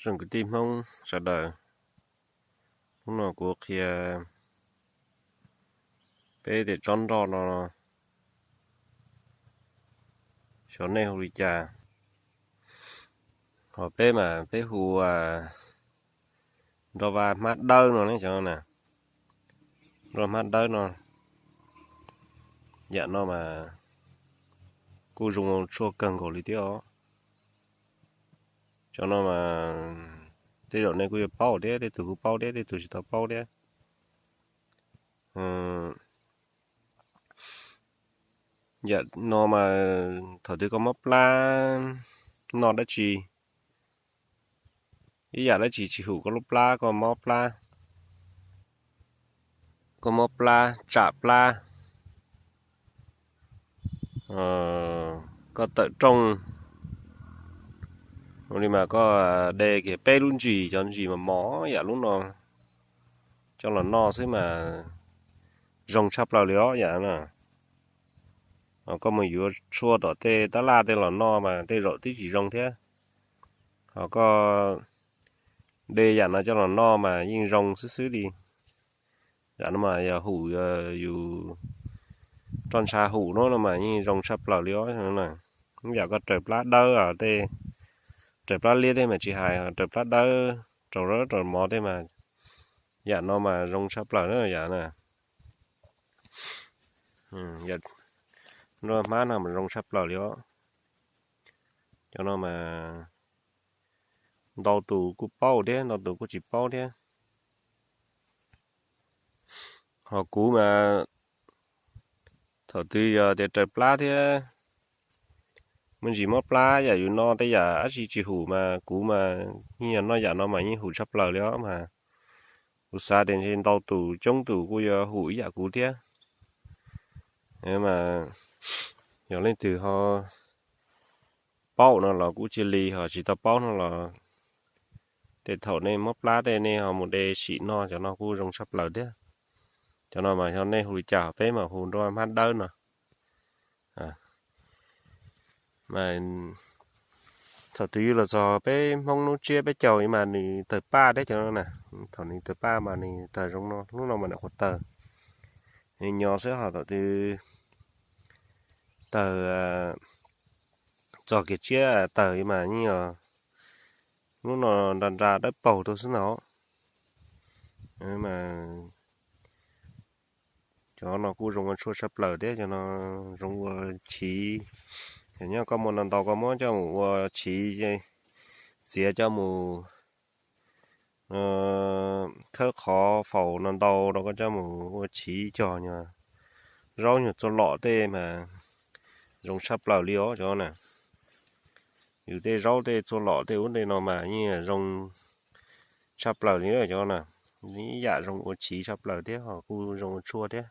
Kwv tij Hmoob sawv daws, hnub no kuv qhia peb tej tsob nroj no xyov nej hu li cas. Ho peb mas peb hu nroj vag hmab dawb no ne, cov no na, nroj hmab dawb no. Yam no mas kuj zoo tshuaj kawg nkaus li thiab os. Cov no mas tej zaum nej kuj yuav paub thiab, tej tug kuj paub thiab, tej tug tsis tau paub thiab. Yam no mas thaum twg koj mob plab noj dab tsi, ib yam dab tsi tsis hum koj lub plab, koj mob plab, koj mob plab, tsam plab, koj tawm rooj, ua li mas koj de kiag peb lub ntsis, cov ntsis mas mos yam lub no coj los noj xwb mas zoo tshaj plaws li os yam no. Koj mus yuav tshuaj tom tej tab laj tej los noj mas tej zaum twb tsis zoo thiab. Ho koj de yam no coj los noj mas yeej zoo xwb xwb li. Yam no mas yog hum, yus roj ntsha hum no no mas yeej zoo tshaj plaws li os. Yam koj raws plab dawb tej, raws plab liab tej mas tsis hais, raws plab dawb, raws dawb raws mov tej mas yam no mas zoo tshaj plaws na yam na. Nroj hmab no mas zoo tshaj plaws li os. Cov no mas ntau tus kuj paub thiab, ntau tus kuj tsis paub thiab. Ho kuv mas thaum twg yog tias raws plab thiab muaj ntsis mob plab yam yus noj tej yam dab tsi tsis hum mas kuv mas yeej yog noj yam no mas yeej hum tshaj plaws li os mas. Kuv xav tias ntshe ntau tus coob tus kuj yuav hum ib yam kuv thiab. Mas yog leej twg ho paub no los kuj cia li, ho tsis tau paub no los tej thaum nej mob plab tej nej ho mus de sim noj, cov no kuj zoo tshaj plaws thiab. Cov no mas yog nej hu li cas, peb mas hu nroj hmab dawb no. Mas thaum twg yus los txog peb Hmoob hnub tsiab peb caug mas nws tawg paj thiab cov no na. Thaum nws tawg paj mas nws tawg zoo no, hnub no mas nws qhuav tawg, nws nyo xwb, ho thaum twg tawg txog kiag tsiab tawg mas yeej yog hnub no nra nra dawb paug rau xwb no. Cov no kuj zoo ua tshuaj tshaj plaws thiab, cov no zoo ua chiv. Yog nyob koj muaj ntau ntau koj muab coj mus ua chiv, txiav coj mus khawb qhov faus no ntau rau koj coj mus ua chiv cog nyuag zaub nyuag txua lom tej mas zoo tshaj plaws li os cov na. Yus tej zaub tej txua lom tej ub tej no mas yeej zoo tshaj plaws li cov na. Ib yam zoo ua chiv tshaj plaws thiab ho kuj zoo ua tshuaj thiab.